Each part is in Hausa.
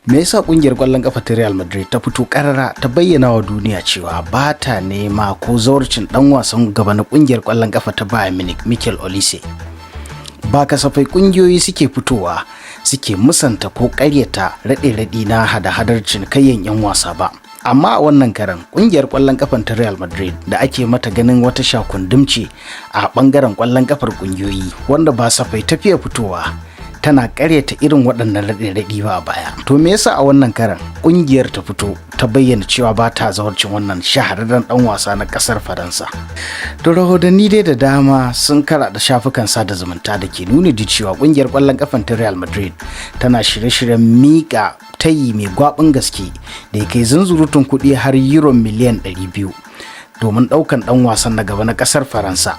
Me yasa kungiyar kwallon kafa ta Real Madrid ta fito karara ta bayyana wa duniya cewa ba ta nema ko zawarcin dan wasan gaba na kungiyar kwallon kafa ta Bayern Munich, Mikel Olise? Ba kasafai kungiyoyi suke fitowa suke musanta ko karyata raɗe-raɗi na hada-hadar cinikayyan 'yan wasa ba. Amma a wannan karan, kungiyar kwallon kafan ta Real Madrid da ake mata ganin wata shakundumce a bangaren kwallon kafar kungiyoyi, wanda ba safai tafiya fitowa tana karyata irin waɗannan raɗe-raɗi ba a baya, to me yasa a wannan karan kungiyar ta fito ta bayyana cewa ba ta zawarcin wannan shahararren ɗan wasa na ƙasar Faransa? To, rahotanni dai da dama sun karaɗa shafukan sada zumunta da ke nuni da cewa kungiyar ƙwallon kafan ta Real Madrid tana shirye-shiryen miƙa tayi mai gwabin gaske da ya kai zunzurutun kuɗi har euro miliyan 200 domin ɗaukan ɗan wasan na gaba na ƙasar Faransa.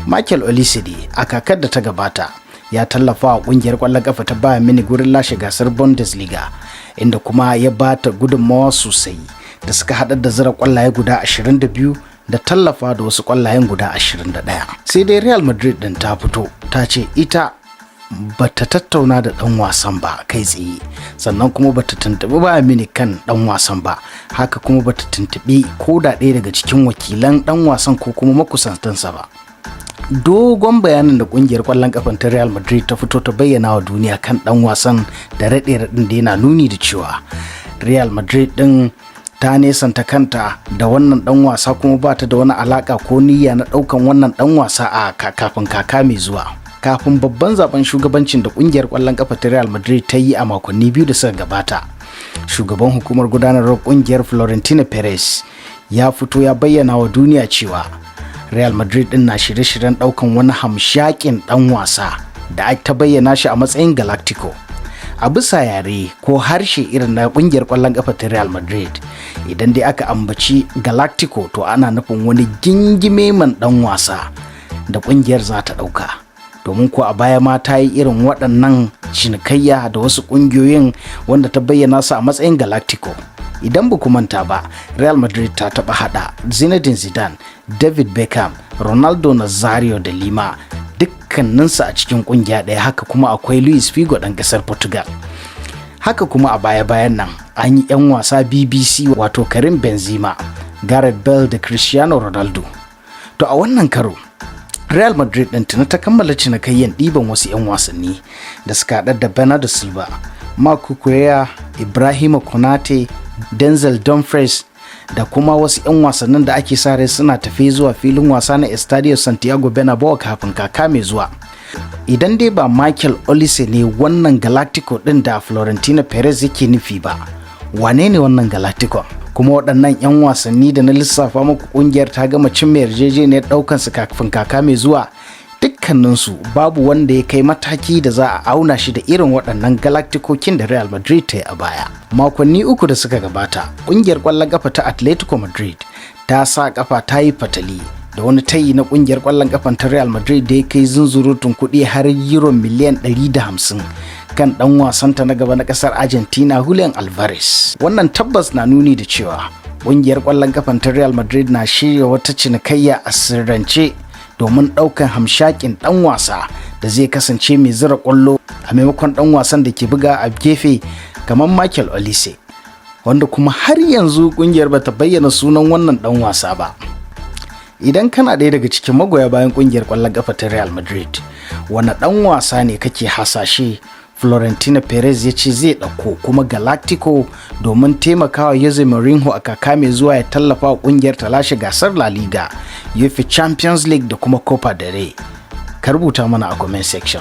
Michael Olise. A kakar da ta gabata ya tallafa wa kungiyar kwallon kafa ta Bayern Munich gurin lashe gasar Bundesliga, inda kuma ya ba ta gudunmawa sosai da suka haɗar da zira kwallaye guda 22 da tallafa da wasu kwallayen guda 21. Sai dai Real Madrid din ta fito ta ce ita bata tattauna da ɗan wasan ba kai tsaye, sannan kuma bata tuntuɓi Bayern Munich kan ɗan wasan ba, haka kuma bata tuntuɓi ko da ɗaya daga cikin wakilan ɗan wasan ko kuma makusantansa ba. Dogon bayanin da kungiyar kwallon kafan ta Real Madrid ta fito ta bayyana wa duniya kan dan wasan da raɗe raɗin da yana nuni da cewa Real Madrid din ta nesanta kanta da wannan dan wasa, kuma ba ta da wani alaka ko niyya na daukan wannan dan wasa a kafin kaka mai zuwa. Kafin babban zaben shugabancin da kungiyar kwallon kafa ta Real Madrid ta yi a makonni 2 da suka gabata, shugaban hukumar gudanarwar kungiyar, Florentino Perez, ya fito ya bayyana wa duniya cewa Real Madrid din na shirye-shiryen daukan wani hamshakin dan wasa da ta bayyana shi a matsayin Galactico. A bisa yare ko harshe irin na kungiyar kwallon kafa ta Real Madrid, idan dai aka ambaci Galactico, to ana nufin wani gingime man dan wasa da kungiyar za ta dauka, domin ko a baya ma ta yi irin waɗannan cinikayya da wasu ƙungiyoyin wanda ta bayyana su a matsayin Galactico. Idan ba ku manta ba, Real Madrid ta taɓa haɗa Zinedine Zidane, David Beckham, Ronaldo Nazario da Lima, dukkaninsu a cikin ƙungiya ɗaya. Haka kuma akwai Luis Figo ɗan ƙasar Portugal. Haka kuma a baya-bayan nan an yi 'yan wasa BBC, wato Karim Benzema, Gareth Bale da Cristiano Ronaldo. To, a wannan karo Real Madrid ɗin tuni ta kammala cinikayyan ɗiban wasu 'yan wasanni da suka haɗa da Bernardo Silva, Marc Cucurella, Ibrahima Konate, Denzel Dumfries da kuma wasu 'yan wasannin da ake sa rai suna tafe zuwa filin wasa na Estadio Santiago Bernabeu kafin kaka mai zuwa. Idan dai ba Michael Olise ne wannan Galactico ɗin da Florentino Perez yake nufi ba, wane ne wannan Galactico? Kuma waɗannan 'yan wasanni da na lissafa muku ƙungiyar ta gama cimma yarjejeniyar ɗaukan su kafin kaka mai zuwa, dukkaninsu babu wanda ya kai mataki da za a auna shi da irin waɗannan Galacticokin da Real Madrid ta yi a baya. Makonni 3 da suka gabata, ƙungiyar ƙwallon ƙafa ta Atletico Madrid ta sa ƙafa ta yi fatali da wani tayi na ƙungiyar ƙwallon ƙafan ta Real Madrid da ya kai zunzurutun kuɗi har euro miliyan 150 kan ɗan wasanta na gaba na ƙasar Argentina, Julian Alvarez. Wannan tabbas na nuni da cewa ƙungiyar ƙwallon ƙafan ta Real Madrid na shirya wata cinikayya a sirrance domin ɗaukan hamshakin ɗan wasa da zai kasance mai zira ƙwallo a maimakon ɗan wasan da ke buga a gefe kamar Michael Olise, wanda kuma har yanzu ƙungiyar bata bayyana sunan wannan ɗan wasa ba. Idan kana ɗaya daga cikin magoya bayan ƙungiyar ƙwallon ƙafa ta Real Madrid, wani ɗan wasa ne kake hasashe Florentino Perez ya ce zai ɗauko kuma Galactico domin taimakawa Jose Mourinho a kaka mai zuwa ya tallafa wa ƙungiyar ta lashe gasar La Liga, UEFA Champions League da kuma Copa del Rey? Ka rubuta mana a comment section.